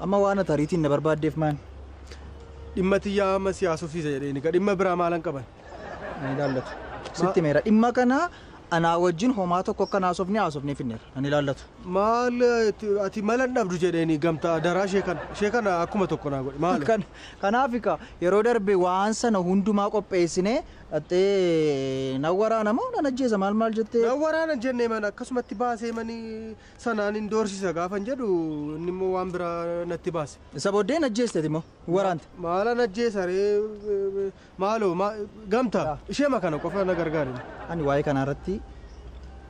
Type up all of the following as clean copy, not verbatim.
Amma waan ati ariitiin na barbaaddeef maal? Dhimma Tiyyaa amma si haasofsiisa jedheeni ka dhimma biraa maalan qaban? Ani ilaallatu. Sitti meera dhimma kana anaa wajjin homaa tokko akka haasofnee haasofnee finneerra. Ani ilaallatu. Maal ati mala hin dhabdu jedheeni gamtaa daraa ishee kana ishee kana akkuma tokko naa godhe maal? Kanaaf ika yeroo darbe waan sana hundumaa qopheessinee dhattee nan waraana moo nan ajjeesa maal maal jettee? Nan waraana hin jennee mana akkasumatti baasee manii sanaan hin doorsisa gaafan jedhu inni immoo waan biraa natti baase. Isa booddee hin ajjeesteeti immoo waraante. Maalan ajjeesa ree maaloo gamtaa isheema kana qofa na gargaari. Ani waa'ee kanarratti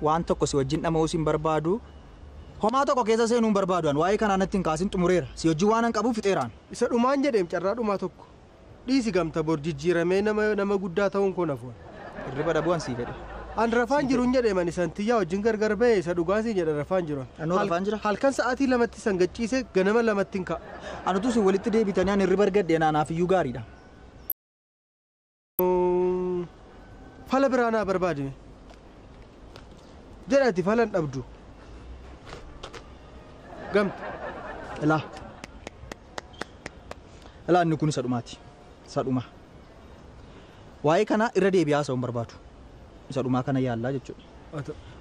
waan tokko si wajjin dhama'uu si hin barbaadu. Homaa tokko keessa seenuu hin barbaadu. Ani waa'ee kanaa natti hin kaasin xumureera. Si wajjin waan an qabuuf fixeeraan. Isa dhumaan jedheem carraa dhumaa tokko. Dhiisi gamta bor jijjiiramee nama guddaa ta'uun koo nafu. Hirriba dhabuu an sii fedhe. An rafaan jiru hin jedheem ani san Tiyyaa wajjin gargar ba'e isa dhugaa siin jedha rafaan jiru. Anoo rafaan jira? Halkan sa'aatii 2tti san gachiisee ganama 2tti hin ka'a. An utuu isin walitti deebitanii an hirriba argadhe anaaf iyyuu gaariidha. Fala biraa naa barbaadime. Jedha ati fala hin dhabdu. Gamta. Ilaa. Ilaa inni kun isa dhumaati. Isa dhumaa. Waa'ee kanaa irra deebi'aa haasa'uu hin barbaadu. Isa dhumaa kana yaallaa jechuudha.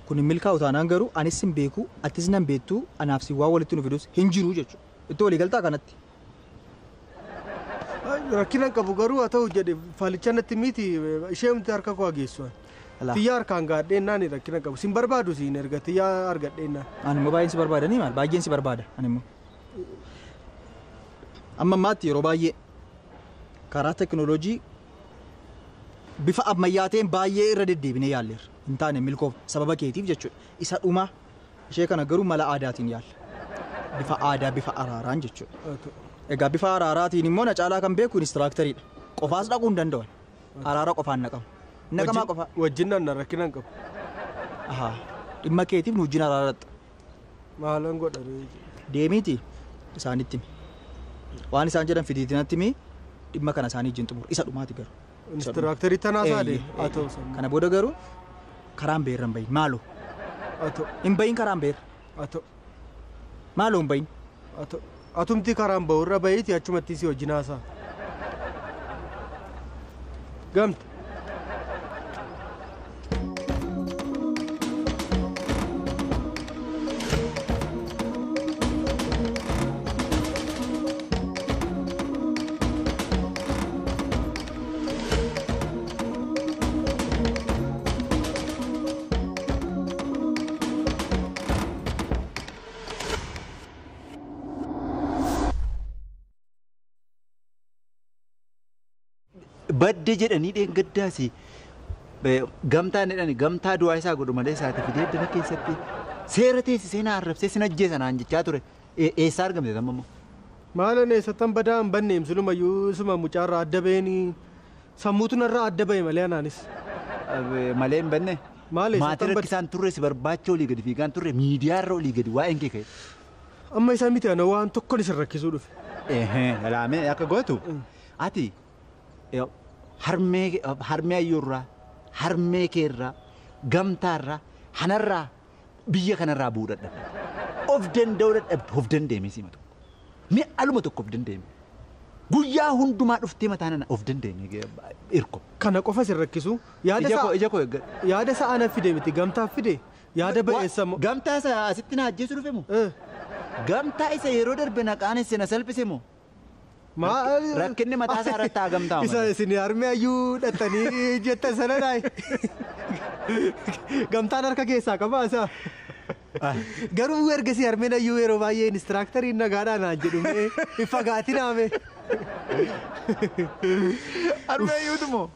Kun hin milkaa'u taanaan garuu anis hin beeku, atis nan beektu, anaaf si waan walitti nu fidus hin jiru jechuudha. Itti walii galtaa kanatti. Rakkina qabu garuu haa ta'u jedhe faalicha natti miti ishee miti harka koo hageessu. Tiyyaa harkaan gaadheen naani rakkina qabu. Sin barbaadu siin erga tiyyaa argadheen naan. Ani immoo baay'een si barbaadanii maal? Baay'een si barbaada ani immoo. Amma ammaatti yeroo baay'ee karaa teknooloojii bifa ammayyaa ta'een baay'ee irra deddeebinee yaalleerra. Hin taane milkoof sababa keetiif jechuudha. Isa dhumaa ishee kana garuu mala aadaatiin yaalla. Bifa aadaa bifa araaraan jechuudha. Egaa bifa araaraatiin immoo na caalaa kan beeku inistiraakteriidha. Qofaas dhaquu hin danda'an. Araara qofaan naqamu. Naqamaa qofa. Wajjin nan rakkina hin qabu. Ahaa. Dhimma keetiif nu wajjin araara dhaqxa. Maalan godha ree? Deemiiti isaanitti himi. Waan isaan jedhan fidiitii natti himi dhimma kana isaanii wajjin xumuru. Isa dhumaati garuu. Inistiraakterii tanaa isaa deemi. Haa ta'u sammuu. Kana booda garuu karaan beerra hin bahin. Maaloo? Haa ta'u. Hin bahin karaan beerra. Haa ta'u. Maaloo hin bahin. Haa ta'u. Atumti karaan bahu irra bahiiti achumatti si wajjin haasa'a. Gamta. Badde jedhanii dheengaddaasi gamtaan jedhani gamtaa du'aa isaa godhu malee isaati fidee dana keessatti seera teessisee na arrabsee sin ajjeesa naan jechaa ture. Eessaa argamte tamma immoo? Maalan eessattan badaa hin banne silumayyuu isuma mucaarraa adda ba'eenii sammuutu narraa adda ba'e malee anaanis. Malee hin banne? Maal eessattan Maatii badde? rakkisaan turre si barbaacha olii gadi fiigaan turre miidiyaarra olii gadi waa'een kee ka'e. Amma isa miti ana waan tokkoon isin rakkisuu dhufe. Laamee akka gootu ati harmee ayyuurraa, harmee keerraa, gamtaarraa, hanarraa, biyya kanarraa bu'uu dadhabde. Of danda'uu dadhabde, of danda'ame siima tokko. Mi'a aluma tokko of danda'ame. Guyyaa hundumaa dhuftee mataa nana of danda'ame irko. Kana qofa isin rakkisu. Ija koo eeggadhu. Yaada isaa ana fide miti gamtaa fide. Yaada ba'eessa moo? Gamtaa isa asitti na ajjeesu dhufe moo? Gamtaa isa yeroo darbe na qaanesse na salphise moo? Rakkinni mataa isaa irratti haa gamtaa Isa malee. isin harmee ayyuu dhattanii jettan sana dhaayi. Gamtaan harka keessaa qabaa isaa. Garuu ergasii harmeen ayyuu yeroo baay'ee inistiraakteriin nagaadhaa naan jedhu mee hin fagaatin haame. Harmee ayyuutu moo?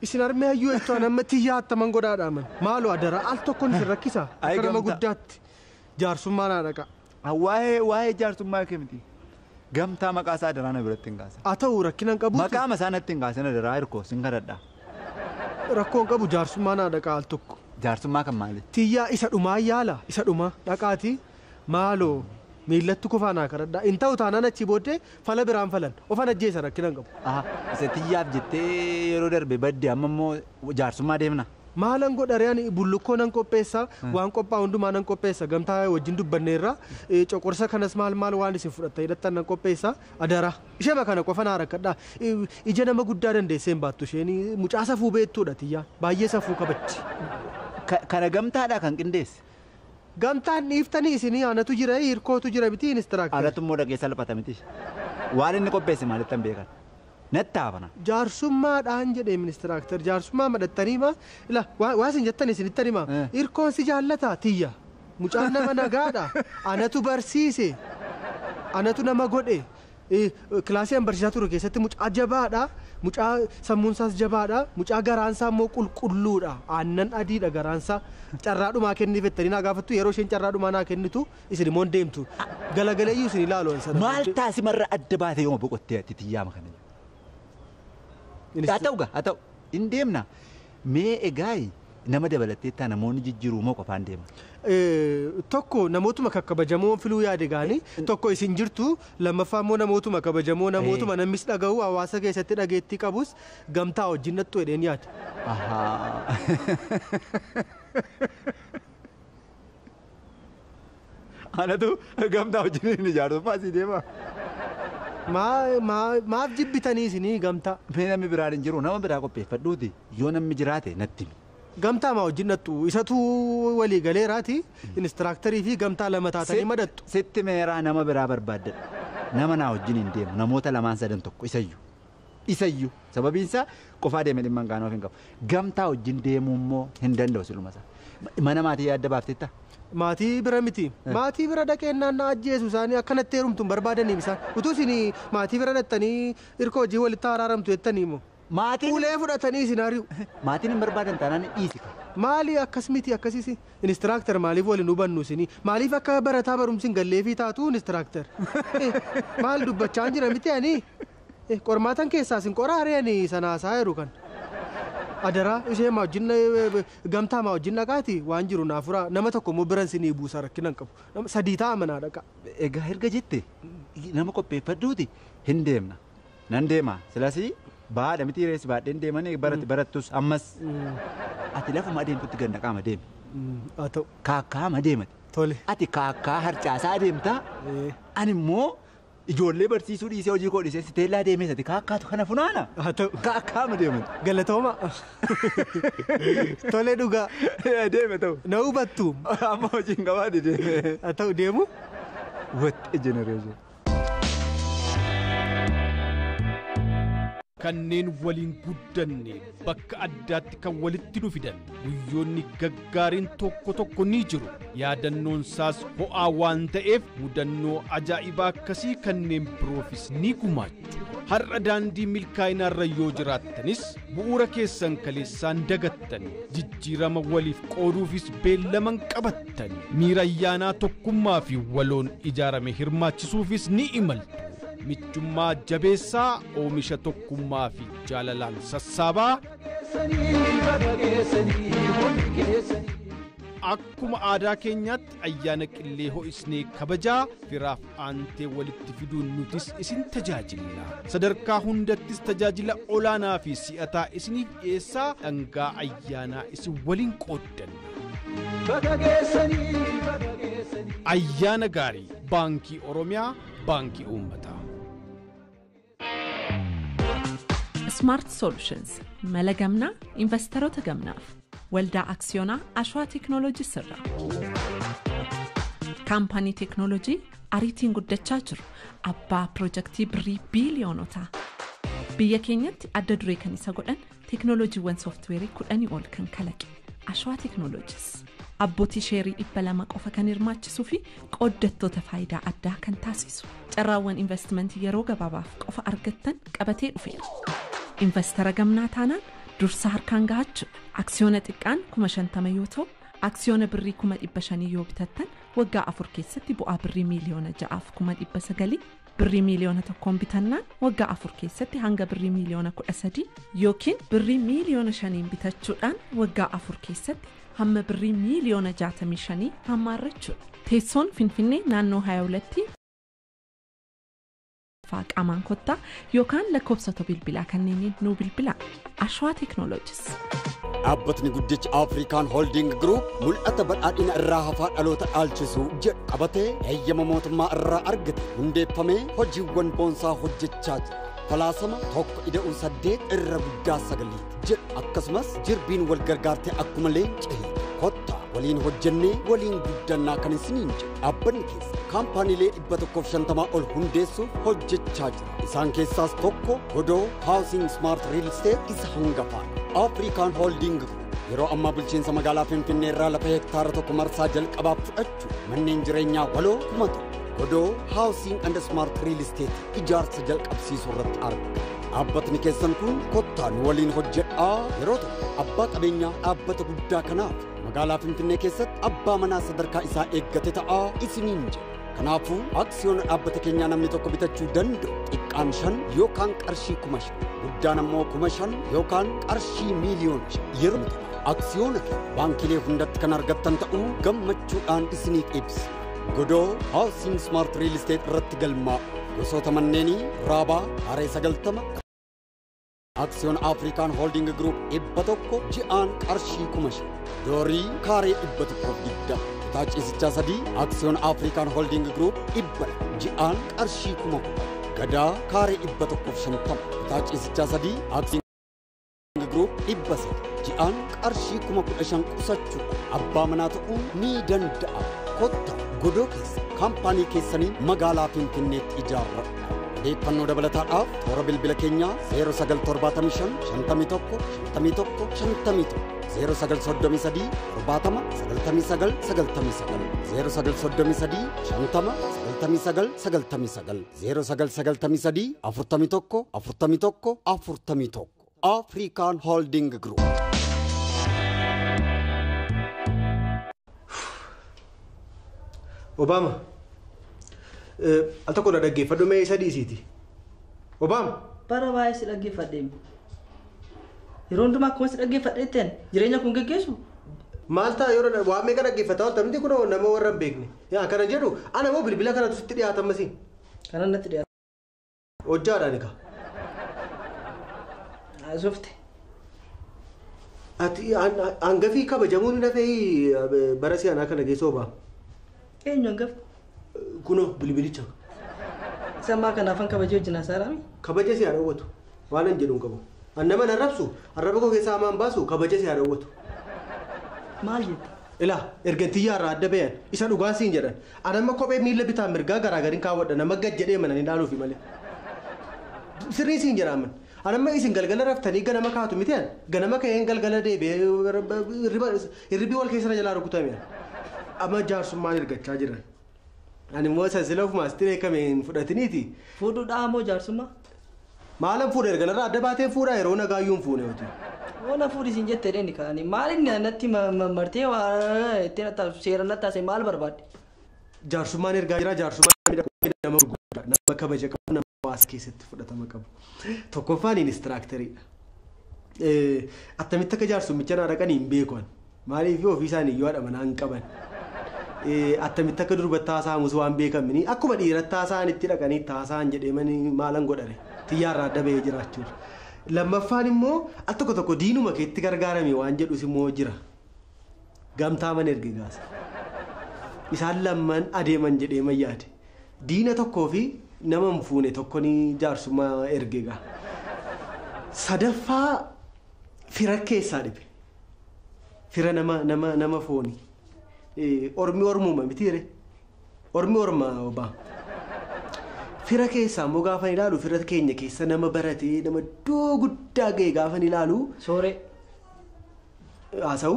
Isin harmee ayyuu jettu an amma tiyyaa attaman godhaadhaa man. Maaloo adara al tokkoon isin rakkisa. Ayi Akka nama gamtaa. guddaatti jaarsummaa naa dhaqa. Waa'ee jaarsummaa kee miti. Gamtaa maqaa isaa adaraa na biratti hin kaasan. Haa ta'u rakkina hin qabu. Maqaa isaa natti hin kaasan adaraa hirkoo sin kadhadha. Rakkoo hin qabu jaarsummaa naa dhaqa al tokko. Jaarsummaa kan maali? Tiyyaa isa dhumaa yaala isa dhumaa dhaqaati maaloo miillatti kufaa naa kadhadha. Hin ta'u taanaan achii booddee fala biraan falan ofan ajjeesa rakkina hin qabu. Aha, isa tiyyaaf jettee yeroo darbe badde amma immoo jaarsummaa deemna. Maalan godha ree ani bullukkoo nan qopheessa waan qophaa'u hundumaa nan qopheessa gamtaa wajjin dubbanneerra coqorsa kanas maal maal waan isin fudhatta hidhattan nan qopheessa adara ishee kana qofa naa rakkadha ija nama guddaa dandeessee hin baattu isheen mucaa safuu beektuudha tiyyaa baay'ee safuu kabajji. Kana gamtaadha kan qindeesse. Gamtaan dhiiftanii isinii anatu jira hirkootu jira miti inistiraaktar. Anatu immoo dhaqee salphata miti. Waan inni qopheesse maalitti hin beekan. Natti haafana. Jaarsummaadhaan jedhee ministiraaktar jaarsummaa madhattanii maa ila waa isin jettan isinittan himaa hirkoon si jaallataa tiyya mucaan nama nagaadha anatu barsiise anatu nama godhe kilaasii an barsiisaa ture keessatti mucaa jabaadha mucaa sammuunsaas jabaadha mucaa garaansaa immoo qulqulluudha aannan adiidha garaansaa carraadhumaa kenniif jettanii naa gaafattu yeroo isheen carraadhumaa naa kennitu isin immoo hin deemtu galagaleeyyuu isin ilaalu sana. Maal taasimarra adda baatee yooma boqottee ati tiyyaama kana. Haa ta'u gaa haa ta'u hin deemna mee egaa nama dabalattee taa namoonni jijjiiruu moo qofaan deema? Tokko namootuma kakkabajamoo filuu yaade gaanii tokko isin jirtu lammaffaa immoo namootuma kabajamoo namootuma namnis dhaga'u hawaasa keessatti dhageettii qabus gamtaa wajjin nattu jedheen yaade. Anatu gamtaa wajjin hin ijaarsummaa sii deema. Maaf jibbitanii isinii gamtaa? Mee namni biraan hin jiru nama biraa qopheeffadhuuti yoo namni jiraate natti himi. Gamtaa maa wajjin nattu isatu walii galeeraati inistiraaktarii fi gamtaa lama taatanii madattu. Sitti meeraa nama biraa barbaaddadha. Nama naa wajjin hin deemu namoota lamaan sadan tokko isayyuu. Isayyuu sababiin isaa qofaa deemee dhimma hin qaanoof hin qabu. Gamtaa wajjin deemuu immoo hin danda'u siluma isaa. Mana maatii yaadda baafteetta? Maatii bira miti. Maatii bira dhaqeen naannoo ajjeesu isaanii akkanatti heerumtu hin barbaadaniif isaan. Utuu isin maatii bira dhattanii hirkoo hojii walitti araaramtu jettanii immoo. Maatiin ulee fudhatanii isin ari'u. Maatiin hin barbaadan taanaan dhiisi. Maali akkas miti akkasiisi? Inistiraaktar maaliif waliin hubannu isinii? Maaliif akka barataa barumsi hin galleefii taatu inistiraaktar? Maal dubbachaa jira miti ani? Qormaatan keessaa isin qoraaree ani sanaasaa jiru kan. Adaraa ishee maa wajjin gamtaa maa wajjin dhaqaati waan jiru naa furaa nama tokko immoo biran isinii buusa rakkina hin qabu. Sadii ta'a manaa dhaqa. Egaa erga jette nama qopheeffadhuuti hin deemna. Nan deema silasii baadha miti reessi baadheen deemanii barattus ammas ati lafuma adeemtutti gad naqaama deemi. Haa ta'u. Kaakkaama deemati. Tole. Ati kaakkaa harcaasaa adeemtaa. Ani immoo ijoollee barsiisuu dhiisee hojii koo dhiisee siteellaa deemee ati kaakkaatu kana funaana. Haa ta'u. Kaakkaama deemati. Galatooma. Tole dhugaa. Deeme ta'u. Na hubattu. Amma hojiin qabaate deeme. Haa ta'u deemu. What a generation. Kanneen waliin guddanne bakka addaatti kan walitti nu fidan guyyoonni gaggaariin tokko tokko ni jiru. Yaadannoon isaas ho'aa waan ta'eef mudannoo ajaa'ibaa akkasii kanneen biroofis ni gumaachu. Har'a daandii milkaa'inaarra yoo jiraattanis bu'uura keessan kaleessaan dagattan jijjiirama waliif qooduufis beellaman qabattan miira ayyaanaa tokkummaa fi waloon ijaarame hirmaachisuufis ni imaltu. Michummaa jabeessaa oomisha tokkummaa fi jaalalaan sassaabaa. Akkuma aadaa keenyaatti ayyaana qillee ho'isnee kabajaa firaaf aantee walitti fiduun nutis isin tajaajilla. Sadarkaa hundattis tajaajila olaanaa fi si'ataa isiniif dhiyeessaa dhangaa ayyaanaa isin waliin qooddanna. Ayyaana gaarii Baankii Oromiyaa, Baankii Uummataa. Smart Solutions mala gamnaa investoroota gamnaaf waldaa aksiyoonaa Ashwaa Teeknooloojii sirra. Kaampaanii teeknooloojii ariitiin guddachaa jiru abbaa piroojeektii birrii biiliyoonotaa. Biyya keenyatti adda duree kan isa godhan teeknooloojiiwwan sooftiweerii 10 ol kan kalaqe Ashwaa Teeknooloojiis. Abbootii sheerii 200 qofa kan hirmaachisuu fi qooddattoota faayidaa addaa kan taasisu. Carraawwan investimentii yeroo gabaabaaf qofa argattan qabatee dhufeera. Investara gamnaa taanaan dursa harkaan gahachuudha. Aksiyoona xiqqaan 50,000 yoo ta'u, aksiyoona birrii 500,000 yoo bitattan waggaa 4 keessatti bu'aa birrii 6,900,000 birrii 1,000,000 bitannaan waggaa 4 keessatti hanga birrii 13,000,000 yookiin birrii 5,000,000 bitachuudhaan waggaa 4 keessatti hamma birrii 65,000,000 hammaarrachuudha. Teessoon Finfinnee naannoo 22 qaamaan kottaa yookaan lakkoofsota bilbilaa kanneeniin nuu bilbilaa. Ashwaa Teeknooloojis. Dhaabbatni guddichi Afrikaan Holding Group mul'ata badhaadhina irraa hafaa dhaloota dhaalchisu jedhu qabatee heeyyama mootummaa irraa argate hundeeffamee hojiiwwan boonsaa hojjechaa jira. Falaasama 1 × 8 irra guddaa 9 jedhu akkasumas jirbiin wal gargaartee akkuma leenca hiite kottaa waliin hojjennee waliin guddannaa kan isiniin jedhu dhaabbanni keessa kaampaaniilee 150 ol hundeessuuf hojjechaa jira. Isaan keessaas tokko Godoo Housing Smart Real Estate isa hangafaadha. Afrikaan Holding Group yeroo ammaa bulchiinsa magaalaa Finfinnee irraa lafa hektaara 1 marsaa jalqabaaf fudhachuu manneen jireenyaa waloo 1000 Godoo Housing and Smart Real Estate ijaarsa jalqabsiisuu irratti argama. Dhaabbatni keessan kun kottaa nu waliin hojjedhaa yeroo tokko abbaa qabeenyaa dhaabbata guddaa kanaaf magaalaa Finfinnee keessatti abbaa manaa sadarkaa isaa eeggate ta'aa isiniin jedha. Kanaafuu aksiyoona dhaabbata keenyaa namni tokko bitachuu danda'u xiqqaan 5 yookaan qarshii 5,000, guddaan ammoo 5,000 yookaan qarshii miiliyoona 5 yeroo ta'u aksiyoona keenya baankiilee hundatti kan argattan ta'uu gammachuudhaan isiniif ibsa. Godoo Housing Smart Real Estate irratti galmaa gosoota manneenii Raabaa Haree 90, aksiyoona Afrikaan Holding Group 100 ji'aan qarshii 5,000, Doorii kaaree 120, kutaa ciisichaa 3 aksiyoona Afrikaan Holding Group 200 ji'aan qarshii 10,000, Gadaa kaaree 150, kutaa ciisichaa 3 aksiyoona Group 300 ji'aan qarshii 15,000 qusachuudhaan abbaa manaa ta'uu ni danda'a. Kotta Godoo keessa kaampaanii keessanii magaalaa Finfinneetti ijaarradha. Odeeffannoo dabalataadhaaf toora bilbila keenyaa 0975 51 51 51, 0933 70 99 99, 0933 50 99 99, 0993 41 41 41. Afrikaan Holding Group. Obaama. Al tokko na dhaggeeffadhu mee isa dhiisiiti. Obaama. Bara baay'ee si dhaggeeffadheem. Yeroo hundumaa akkuma si dhaggeeffadheetteen jireenya kun geggeessu. Maal ta'a yeroo waa meeqa dhaggeeffataa oolta miti kun nama warra hin beekne. Yaa kana jedhu ana moo bilbila kanatu sitti dhiyaata ammasii? Kanan natti dhiyaata. Hojjaadhaan egaa. Haasofte. Ati hangafii kabajamuun hin hafee bara si'anaa kana keessa Obaama. Eenyu hangafa? Kunoo bilbilicha. Isa ammaa kanaafan kabajee wajjin haasa'aami. Kabaja si haa dhowwatu. Waan an jedhu hin qabu. An nama nan rabsu arraba koo keessaa hamaan baasu kabaja si haa dhowwatu. Maal jetta? Ilaa ergan tiyyaa irraa adda bayan isa dhugaa siin jedhan. An amma kophee miila bitaa mirgaa garaagarin kaawwadha nama gad jedhee mana ni ilaaluufi malee. Sirrii siin jedha amman. An amma isin galgala raftanii ganama kaatu miti an. Ganama ka'een galgala deebi'ee hirribii wal keessa na jalaa rukutame. Amma jaarsummaan ergachaa jiran. Ani immoo isa sila ofumaa sitti beekame hin fudhatiniiti. Fuudhuudhaa moo jaarsummaa? Maalan fuudha erga narraa adda baateen fuudhaa yeroo nagaayyuu hin fuune hoti. Oona fuudhi siin jettee dheeni kaani maal inni natti martee waa ittiin seera natti haasa'e maal barbaadde? Jaarsummaan ergaa jira. Jaarsummaan nama gurguddaa, nama kabaja qabu, nama hawaasa keessatti fudhatama qabu. Tokkoffaan inistiraakteriidha. Attamitti akka jaarsummicha naa dhaqanii hin beeku. Maaliif ofii isaanii iyyuu haadha manaa hin qaban. Attamitti akka durbatti haasa'amus waan beekamini akkuma dhiiratti haasa'an itti dhaqanii haasa'an jedhee maalan godhare xiyyaarraa adda bahee jiraachuudha. Lammaffaan immoo al tokko tokko diinuma keetti gargaarame waan jedhus immoo jira. Gamtaa mana erge gaasa. Isaan lamman adeeman jedhee man yaade. Diina tokkoo fi nama hin fuune tokko ni jaarsummaa erge gaa. Sadaffaa fira keessaa dhibe. Fira nama fooni. Ormi ormuma mitiire. Ormi orma obaa. Fira keessaa immoo gaafa ilaalu fira keenya keessa nama baratee nama iddoo guddaa ga'e gaafa ilaalu. Sooree. Haasa'u.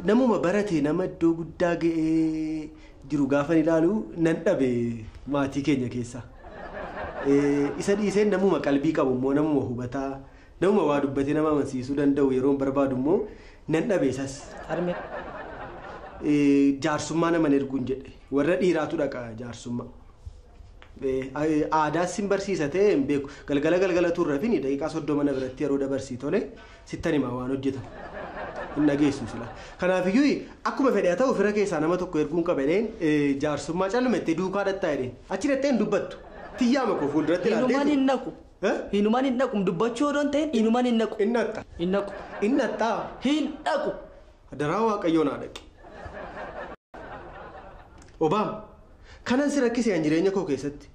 Namuma baratee nama iddoo guddaa ga'ee jiru gaafa ilaalu nan dhabe maatii keenya keessa. Isa dhiiseen namuma qalbii qabu immoo namuma hubataa namuma waa dubbatee nama amansiisuu danda'u yeroo barbaadu immoo nan dhabe isas. Harmee. Jaarsummaa naman erguun jedhe warra dhiiraatu dhaqa jaarsummaa. Aadaas sin barsiisa ta'e hin beeku galgala galgala turre fi daqiiqaa 30 na biratti yeroo dabarsii tole sittan himaa waan hojjetan. Hin dhageessu sila. Kanaafiyyuu akkuma fedhe haa ta'u fira keessaa nama tokko erguun qaba jedheen jaarsummaa calluma itti duukaa dhattaa jedheen achi dhattee hin dubbattu. Tiyyaama koo fuulduratti Eenyummaan hin naqu. Hinumaan hin dhaqu dubbachuu odoon ta'in hinumaan hin dhaqu. Hin dhaqxa. Hin dhaqu. Hin dhaqxaa. Hin dhaqu. Adaraa Waaqayyoo naa dhaqi. Obaam kanan si rakkise an jireenya koo keessatti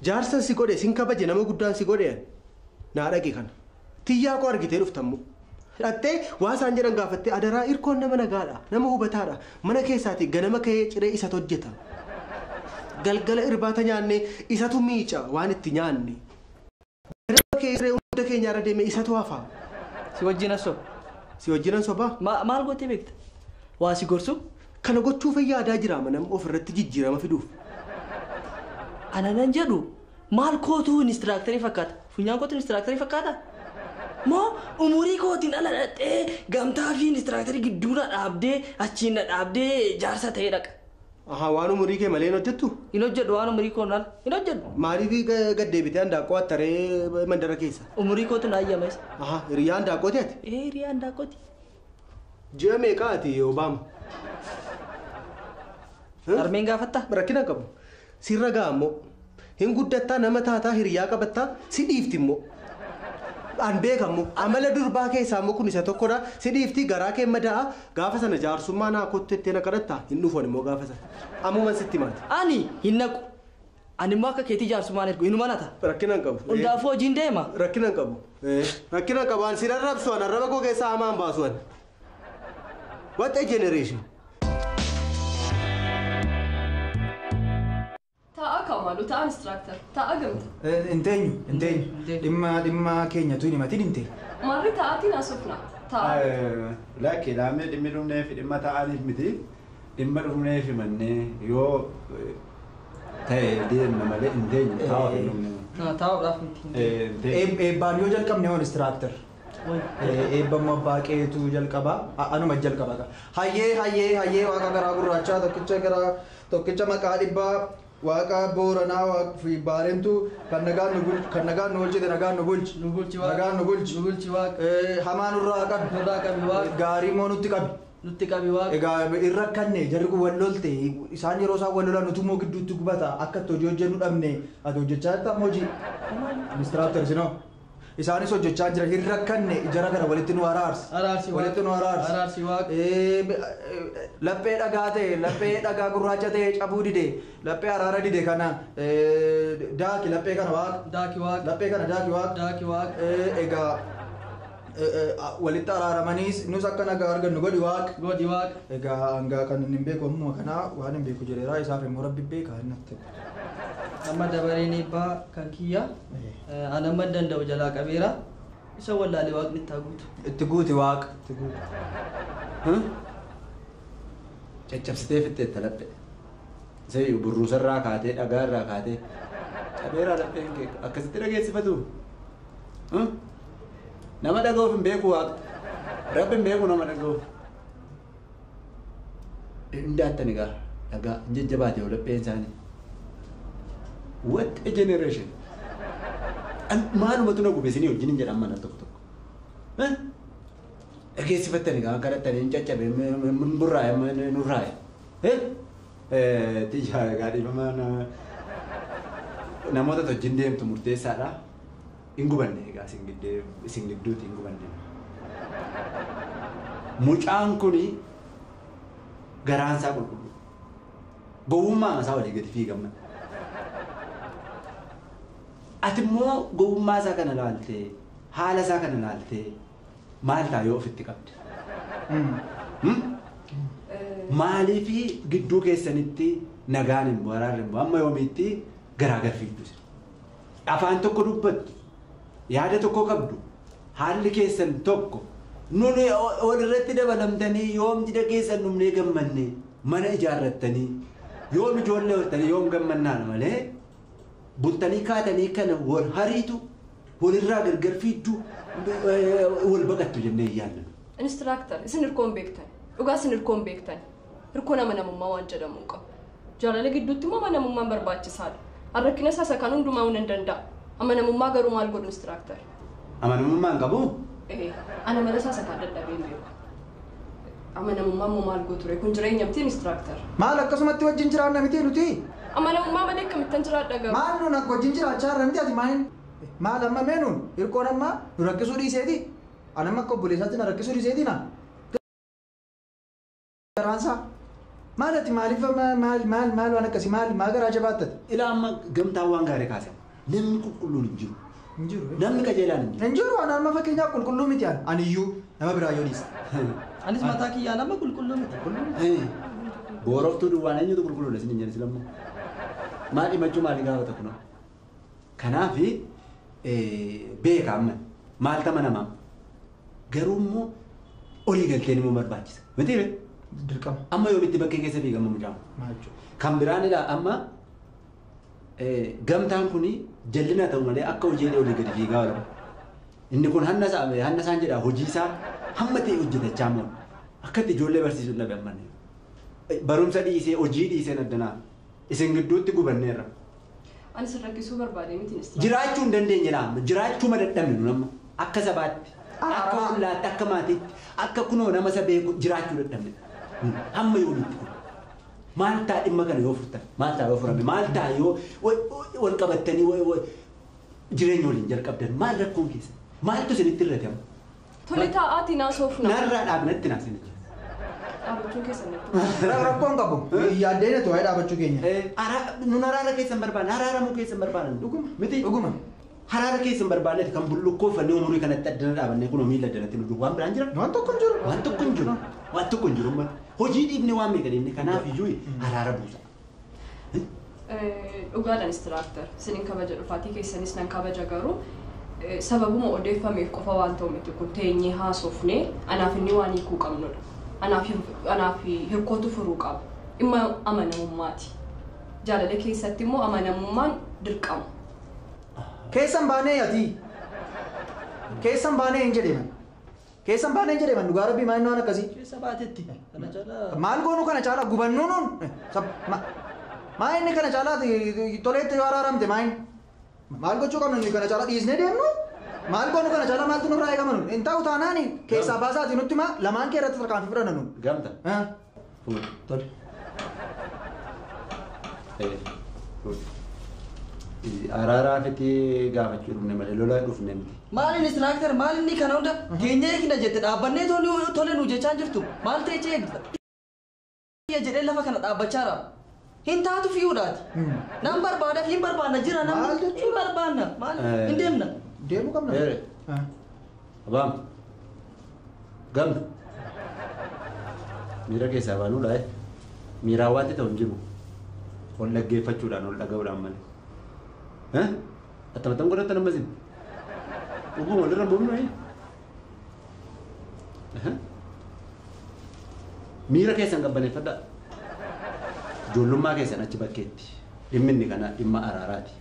jaarsan si godhe sin kabaje nama guddaan si godhe naa dhaqi kana. Tiyyaa koo argitee dhuftammoo. Dhattee waa isaan jedhan gaafattee adaraa Irkoon nama nagaadha nama hubataadha mana keessaati ganama ka'ee ciree isatu hojjeta. Galgala irbaata nyaanne isatu miica waan itti nyaanne. Ganama ka'ee ciree hunda keenya irra deeme isatu hafa. Si wajjin as soba. Si wajjin as sobaa? Maal gootee beekta? Waa si gorsu? Kana gochuu fayyaa jira manam ofirratti jijjiirama fiduuf. Ana nan jedhu maal kootuu inistiraaktarii fakkaata? Funyaan kootuu inistiraaktarii fakkaata? Moo umurii kootiin ala dhaqxee gamtaa fi inistiraaktarii gidduu na dhaabdee achiin na dhaabdee jaarsa ta'ee dhaqa. Ahaa waan umurii kee malee hin hojjettu? Hin hojjedhu waan umurii koon ala hin hojjedhu. Maaliif gad deebitee handaaqqoo attaree mandara keessa? Umurii kootu na ayyama isa. Ahaa hiriyaa handaaqqooti ati? Ee hiriyaa handaaqqooti. Ji'a meeqa ati Obaama? Harmeen gaafattaa? Rakkina qabu. Sirra ga'a immoo. Hin guddattaa nama taataa hiriyaa qabattaa si dhiifti immoo. An beekamu amala durbaa keessaa immoo kun isa tokkodha. Si dhiifti garaa kee madaa'a gaafa sana jaarsummaa naa kottu itti na kadhatta hin dhufan immoo gaafa sana. Ammuman sitti maati. Ani hin naqu. Ani immoo akka keetii jaarsummaan ergu inuma nata. Rakkina hin qabu. Hundaafuu hojiin deema. Rakkina hin qabu. Rakkina hin qabu. An si rarrabsu an arraba koo keessaa hamaan baasu an. What a generation. Ta'a Kamalu, ta'a instructor, ta'a gamta. Inteenyu, inteenyu. Dhimma keenya tu himatiin hinte. Marri ta'aatiin asufna. Ta'a. Lakki laamee dhimmi dhumneef dhimma ta'aniif miti dhimma dhumneef mannee yoo ta'e deemna malee inteenyu taa'uuf hin dhumne. Taa'uudhaaf miti. Eebbaan yoo jalqabne hoo instructor. Eebbammoo abbaa qeetu jalqaba anuma jalqaba. Hayyee hayyee hayyee waaqa garaa gurraachaa tokkicha garaa tokkicha maqaa dhibbaa waaqa booranaa fi baareentu kan nagaan nu bulchite nagaan nu bulchi. Nu bulchi waaqa. Nagaan nu bulchi. Nu bulchi waaqa. Hamaa nurraa qabi. Nurraa qabi waaqa. Gaarii immoo nutti qabi. Nutti qabi waaqa. Egaa irra kanne jarri kun wal lolte isaan yeroo isaan wal lolan nuti immoo gidduutti gubata akka itti hojii hojjennu dhabne ati hojjechaa jirta amma hojii. Inistiraaktar isinoo. Isaanis hojjechaa jira hin rakkanne jara kana walitti nu araarsi. Araarsi waaqa. Walitti nu araarsi. Araarsi waaqa. Laphee dhagaa ta'e laphee dhagaa gurraacha ta'e cabuu dide laphee araara dide kana daaki laphee kana waaqa. Daaki waaqa. Laphee kana daaki waaqa. Daaki waaqa. Egaa walitti araaramaniis nus akka nagaa argannu godhi waaqa. Godhi waaqa. Egaa hangaa kan hin beeku ammuma kanaa waan hin beeku jedheera isaaf immoo rabbi beeka inni natti. Amma dabareen eebbaa kan kiyya an amma danda'u jalaa qabeera isa wallaalee waaqni itti guutu. Itti guuti waaqa. Itti guuti. Caccabsitee fixxeetta laphee. Isa burruusarraa kaatee dhagaarraa kaatee qabeeraa lapheen kee akkasitti dhageessifatu. Nama dhaga'uuf hin beeku waaqa. Rabbi hin beeku nama dhaga'uuf. Hin daattan egaa dhagaa hin jajjabaate yoo lapheen isaanii. What a generation! Maalumatu na gube isinii wajjin hin jedhan mana tokko tokko. Dhageessifattani kan kadhattanii hin caccabe hin burraa'e nurraa'e. Xiyyaa egaa dhiifama namoota wajjin deemtu murteessaadha. Hin gubanne egaa isin gidduutti hin gubanne. Mucaan kuni garaan isaa qulqulluu. Gowwummaa isaa walii gadi fiigamma. Ati immoo gowwummaa isaa kana ilaaltee haala isaa kana ilaaltee maal ta'a yoo ofitti qabde? Maaliif gidduu keessanitti nagaan hin bu'u araarri hin bu'u amma yoomiitti garaagar fiigdu? Afaan tokko dubbattu yaada tokko qabdu haalli keessan tokko nuni walirratti dabalamtanii yoom jida keessan dhumnee gammanne mana ijaarrattanii yoom ijoollee hortanii yoom gammannaan malee bultanii kaatanii kana wal hariitu walirraa gargar fiiddu wal baqattu jennee yaadna. Instructor, isin hirkoon beektan. Dhugaa isin hirkoon beektan. Hirkoon amanamummaa waan jedhamu hin qabu. Jaalala gidduutti immoo amanamummaan barbaachisaadha. Rakkina isaa kan hundumaa hin danda'a. Amanamummaa garuu maal godhu instructor? Amanamummaa hin qabu? Ana mala isaa kan dadhabee hin beeku. Amanamummaa immoo maal gootu ree? Kun jireenya miti instructor. Maal akkasumatti wajjin jiraanna miti nuti? Amanamummaa malee akkamittan jiraadha garuu? Maal nuun akka wajjin jiraachaa jirra miti ati maal? Maal amma meenuun hirkoon amma nu rakkisuu dhiiseeti. Ani amma akka obboleessaatti na rakkisuu dhiiseeti na. Garaansaa. Maal ati maaliif maal maal maal waan akkasii maal maa garaa jabaattate? Ilaa amma gamtaan waan gaarii kaasan. Namni qulqulluun hin jiru. Hin jiru. Namni qajeelaan hin jiru. Hin jiru ani amma fakkeenyaaf qulqulluu miti ani. Ani iyyuu nama biraa yoo dhiiste. Anis mataa kiyyaan amma qulqulluu miti. Booroftuu duwwaan eenyutu qulqulluudha isin hin jedhe silammoo. Maal himachuu maalii gaafata kunoo? Kanaaf beeka amma maal tama namaa garuu immoo olii galteen immoo barbaachisa. Miti ree? Dirqama. Amma yoomitti bakkee keessa fiigama mucaan? Maal jechuudha? Kan biraan ilaa amma gamtaan kuni jallina ta'u malee akka hojii olii gadi fiigaa oola. Inni kun hanna isaan jedha hojii isaa hamma ta'e hojjetachaa moo akka itti ijoollee barsiisuu dhabe amma. Barumsa dhiisee hojii dhiisee addanaa isin gidduutti gubanneerra. Ani sin rakkisuu barbaade miti inistiraaktar. Jiraachuu hin dandeenye laa jiraachuu madadhabne nu amma akka sabaatti akka ollaatti akka maatiitti akka kunoo nama isa beeku jiraachuu dadhabne. Hamma yoomitti kun maal ta'a dhimma kana yoo furtan maal ta'a yoo furame maal ta'a yoo wal qabattanii jireenya waliin jalqabdan maal rakkoon keessa maaltu isinitti irratti amma. Tole taa'aatii naasoof na. Narraa dhaabnatti naas inni. Dhaabachuun keessan natti. Rakkoon qabu. Yaaddeen ati waa'ee dhaabachuu keenya. Nun araara keessan barbaanne araaramuu keessan barbaanne. Dhuguma. Miti. Dhuguma. Haraara keessan barbaanne kan bullukkoo uffannee umurii kanatti addana dhaabannee kunoo miila addanatti nu waan biraan jira. Waan tokko hin jiru. Waan tokko hin jiru. Waan tokko hin jiru. Hojii dhiibne waan meeqa dhiibne kanaaf iyyuu araara buusa. Dhugaadhaan inistiraaktar sinin kabaja dhufaatii keessanis nan kabaja garuu sababuma odeeffameef qofa waan ta'u miti kun teenyee haasofnee anaaf inni waan hiikuu qabnudha. Anaaf hirkootu furuu qaba. Dhimma amanamummaati. Jaalala keessatti immoo amanamummaan dirqama. Keessan baanee ati. Keessan baanee hin jedheman. Keessan baanee hin jedheman dhugaa rabbii maal waan akkasii. Keessa baatetti. Kana caalaa. Maal goonuu kana caalaa gubannuu nuun. Maa inni kana caalaa toleetti yoo araaramte maa inni. Maal gochuu qabnu nuyi kana caalaa dhiisnee deemnu? Maal goonuu kana caalaa maaltu nurraa eegama nuun? Hin ta'u taanaani keessaa baasaati nutti maa lamaan kee irratti tarkaanfii fudhanna nuun. Gamta. Fuudhu. Tole. Fuudhu. Araaraa fiti gaafachuu dhufne malee lola dhufne miti. Maal inistiraaktar maal inni kana hunda geenyee eegna jette dhaabbannee tole nu jechaa jirtu maal ta'e eegda. Jedhee lafa kana dhaabbachaa jira. Hin taatu fiyyuudhaati. Nan barbaada hin barbaanna jira namni hin barbaanna maal hin deemna. Deemuu qabna. Abaam. Gamta. Miira keessaa baanuudha. Miiraan wanti ta'u hin jiru. Ol dhaggeeffachuudhaan ol dhaga'uudhaan malee. Attamattam godhattan ammas hin. Dhuguma walirra hin buufnu. Miira keessan qabbaneeffadhaa. Ijoollummaa keessan achi bakkeetti. Dhimmi inni kana dhimma araaraati.